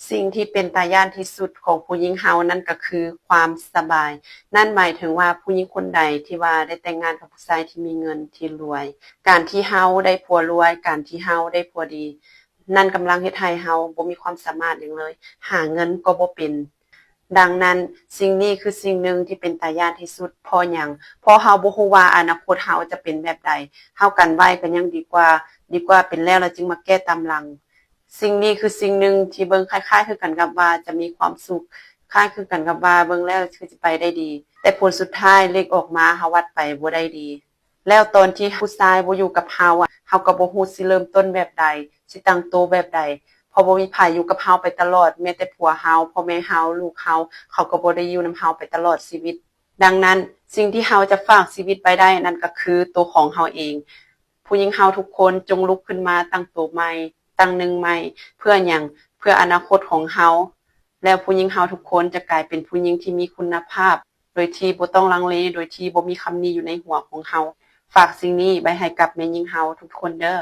ສິ່ງທີ່ເປັນຕາຢ້ານທີ່ສຸດຂອງຜູ້ຍິງເຮົານັ້ນກໍຄືຄວາມສະບາຍ. ນັ້ນໝາຍເຖິງວ່າຜູ້ຍິງຄົນໃດທີ່ວ່າໄດ້ແຕ່ງງານກັບຜູ້ຊາຍທີ່ມີເງິນທີ່ລວຍ, ການທີ່ເຮົາໄດ້ຜົວລວຍ, ການທີ່ເຮົາໄດ້ຜົວດີ, ນັ້ນກຳລັງເຮັດໃຫ້ເຮົາບໍ່ມີຄວາມສາມາດຫຍັງເລີຍ, ຫາເງິນກໍບໍ່ເປັນ. ດັ່ງນັ້ນ, ສິ່ງນີ້ຄືສິ່ງໜຶ່ງທີ່ເປັນຕາຢ້ານທີ່ສຸດ. ເພາະຫຍັງ? ເພາະເຮົາບໍ່ຮູ້ວ່າອະນາຄົດເຮົາຈະເປັນແບບໃດ. ເຮົາກັນໄວ້ກໍຍັງດີກວ່າ, ດີກວ່າເປັນແລ້ວແລ້ວຈຶ່ງມາແກ້ຕາມຫຼັງ. ສິ່ງນີ້ຄືສິ່ງໜຶ່ງທີ່ເບິ່ງຄ້າຍໆຄືກັນກັບວ່າຈະມີຄວາມສຸກ, ຄ້າຍຄືກັນກັບວ່າເບິ່ງແລ້ວຄືຈະໄປໄດ້ດີ, ແຕ່ຜົນສຸດທ້າຍເລກອອກມາເຮົາວັດໄປບໍ່ໄດ້ດີ. ແລ້ວຕອນທີ່ຜູ້ຊາຍບໍ່ຢູ່ກັບເຮົາອະ, ເຮົາກໍບໍ່ຮູ້ຊິເລີ່ມຕົ້ນແບບໃດ, ຊິຕັ້ງໂຕແບບໃດ, ເພາະບໍ່ມີໃຜຢູ່ກັບເຮົາໄປຕະຫຼອດ, ແມ້ແຕ່ຜົວເຮົາ, ພໍ່ແມ່ເຮົາ, ລູກເຮົາ, ເຂົາກໍບໍ່ໄດ້ຢູ່ນຳເຮົາໄປຕະຫຼອດຊີວິດ. ດັ່ງນັ້ນ, ສິ່ງທີ່ເຮົາຈະຝາກຊີວິດໄວ້ໄດ້ນັ້ນກໍຄືໂຕຂອງເຮົາເອງ. ຜູ້ຍິງເຮົາທຸກຄົນຈົ່ງລຸກຂຶ້ນມາຕັ້ງໂຕໃໝ່, ຕັ້ງໜຶ່ງໃໝ່. ເພື່ອຫຍັງ? ເພື່ອອະນາຄົດຂອງເຮົາ. ແລ້ວຜູ້ຍິງເຮົາທຸກຄົນຈະກາຍເປັນຜູ້ຍິງທີ່ມີຄຸນນະພາບ, ໂດຍທີ່ບໍ່ຕ້ອງລັງເລ, ໂດຍທີ່ບໍ່ມີຄຳນີ້ຢູ່ໃນຫົວຂອງເຮົາ. ຝາກສິ່ງນີ້ໄວ້ໃຫ້ກັບແມ່ຍິງເຮົາທຸກຄົນເດີ້.